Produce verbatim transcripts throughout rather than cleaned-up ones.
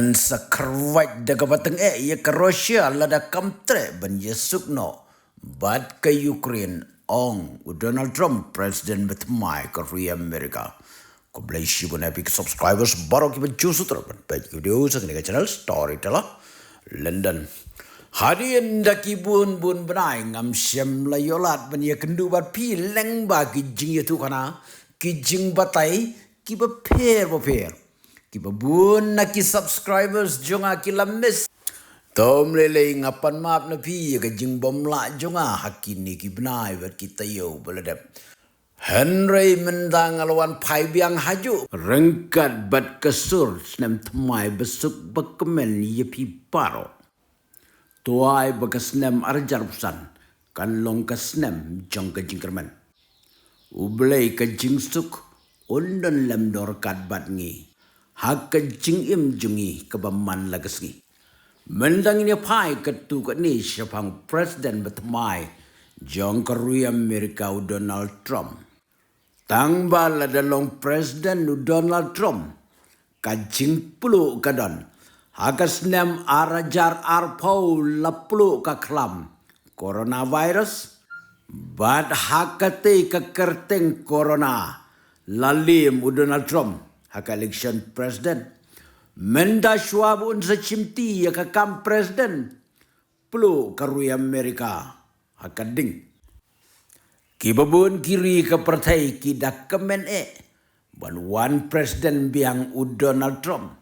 Sa kyrwat da kaba tyngeh ïa ka Russia lada kam treh ban ïasuk noh bad ka Ukraine, ong u Donald Trump, President bathymmai ka ri America. Khublei shibun ïa phi ki subscribers baroh kiba ju sngewthuh ban peit ki video sa kane ka channel Storyteller London. Hadien da ki bun bun bnai ngam shym la ïoh lad ban ïakynduh bad phi lyngba ki jingïathuhkhana, ki jingbatai kiba pher ba pher. Kiba bun na ki subscribers jong nga ki la miss. To ym lei lei, nga pan map na phi ïa ka jingbymlah jong nga ha kine ki bnai bad ki taïew ba la dep. Hynrei mynta nga la wan phai biang hajuh ryngkat bad ka sur snem thymmai ba suk ba kmen ïa phi baroh. To ai ba ka snem ar hajar arphew san kan long ka snem jong ka jingkyrmen. U Blei ka jingsuk un don lem dor kat bad ngi ha ka jingim jong ngi kaba man la ka sngi. Mynta ngin ïa phai katto katne shaphang President bathymmai jong ka ri America, u Donald Trump. Tang ba lada long President u Donald Trump, ka jingpluh ka don. Ha ka snem ar hajar arphew la pluh ka khlam coronavirus, bad ha katei ka kyrteng corona la liem u Donald Trump ha ka election President. Mynta shuwa ba un sa shimti ïa ka kam President, pluh ka ri America ha ka ding. Kiba bun ki ri ka pyrthei ki da kmen eh ban wan President biang u Donald Trump.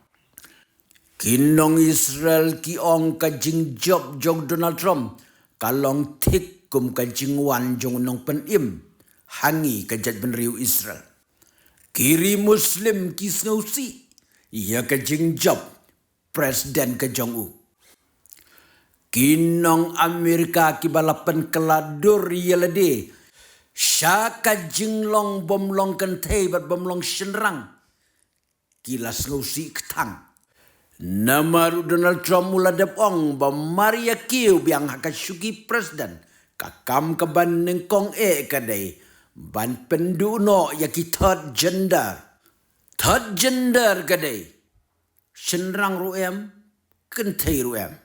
Ki nong Israel ki ong ka jingjop jong Donald Trump ka long thik kum ka jingwan jong u nongpynim ha ngi ka jaitbynriew Israel. Ki ri Muslim ki sngewsih ïa ka jingjop President ka jong u. Ki nong America kiba la pynkylla dur ïa lade sha ka jinglong bym long kynthei bad bym long shynrang, ki la sngewsih kthang. Namar u Donald Trump u la dep ong ba mar ïa kiew biang ha ka shuki President, ka kam kaba nyngkong eh ka dei ban pynduh noh ïa ki third gender. Third gender ka dei shynrang ruh em, kynthei ruh em.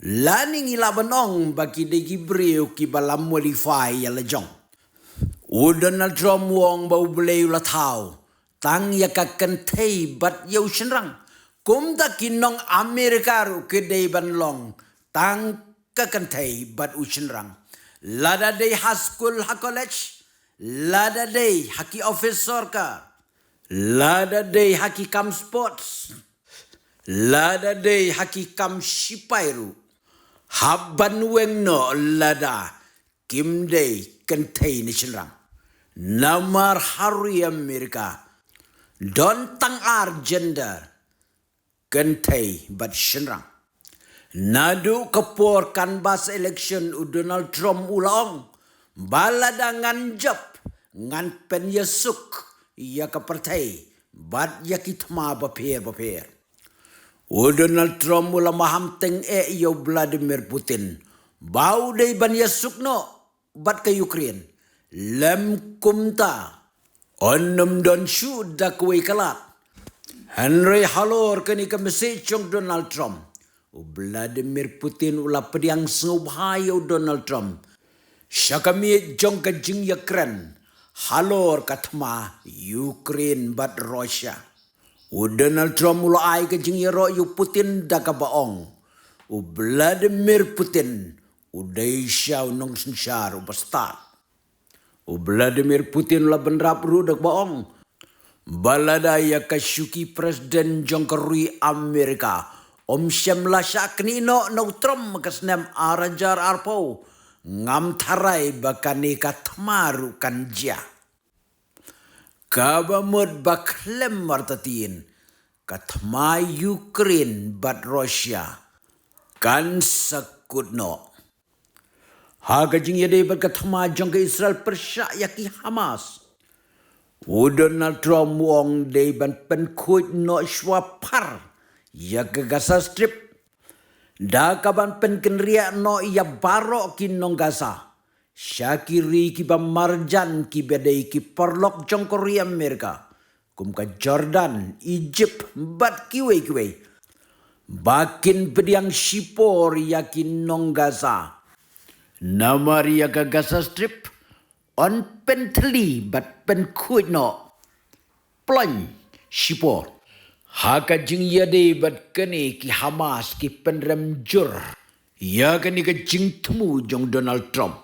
Lane ngi lah ban ong ba ki dei ki briew kiba la modify ïa la jong. U Donald Trump u ong ba U Blei u la thaw tang ïa ka kynthei bad ïa u shynrang. Kumta ki nong America ruh ki dei ban long tang ka kynthei bad u shynrang. Lada dei ha skul, ha college, lada dei ha ki office sorkar, lada dei ha ki kam sports, lada dei ha ki kam shipai ruh, hap ban weng noh lada kim dei kynthei ne shynrang. Namar ha ri America don tang ar gender, kynthei bad shynrang. Naduh ka por canvass election u Donald Trump u la ong ba lada ngan jop ngan pynïasuk ïa ka pyrthei bad ïa ki thma bapher bapher. U Donald Trump u la maham tyngeh ïa u Vladimir Putin ba u dei ban ïasuk noh bad ka Ukraine. Lym kumta, un ym don shuh da kawei ka lad. Hynrei halor kane ka message jong Donald Trump, u Vladimir Putin u la pdiang sngewbha ïa u Donald Trump sha ka miej jong ka jingïakren halor ka thma Ukraine bad Russia. U Donald Trump u la ai ka jingïaroh ïa u Putin da kaba ong u Vladimir Putin u dei sha u nongsynshar u bastad. U Vladimir Putin u la bynrap ruh da kaba ong ba lada ïa ka shuki president jong ka ri America um shym la shah knieh noh na u Trump ha ka snem ar hajar arphew, ngam tharai ba kane ka thma ruh kan jia. Kaba mut ba khlem artatien ka thma Ukraine bad Russia kan sa kut noh. Ha ka jingïadei bad ka thma jong ka Israel pyrshah ïa ki Hamas, u Donald Trump u ong dei ban pynkhuid noh shuwa phar ïa ka Gaza Strip da kaban pynkynriah noh ïa baroh ki nong Gaza sha ki ri kiba marjan kiba dei ki paralok jong ka ri America, kum ka Jordan, Egypt bad kiwei kiwei. ba kin pdiang shipor ïa ki nong Gaza. Namar ïa ka Gaza Strip yn pynthylli bad pynkhuid noh ploiñ shipor. Ha ka jingïadei bad kane, ki Hamas ki pynrem jur ïa kane ka jingthmu jong Donald Trump.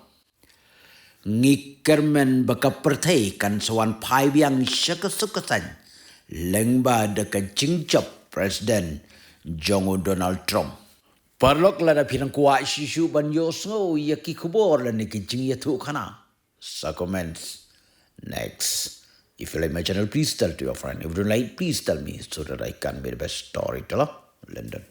Ngi kyrmen ba ka pyrthei kan sa wan phai biang sha ka suk ka saiñ lyngba da ka jingjop President jong u Donald Trump. Paralok, lada phi nang kwah shisha ban ïohsngew ïa ki khubor lane ki jingïathuhkhana, sa comments. Next, if you like my channel, please tell to your friend. If you don't like, please tell me so that I can be the best storyteller. London.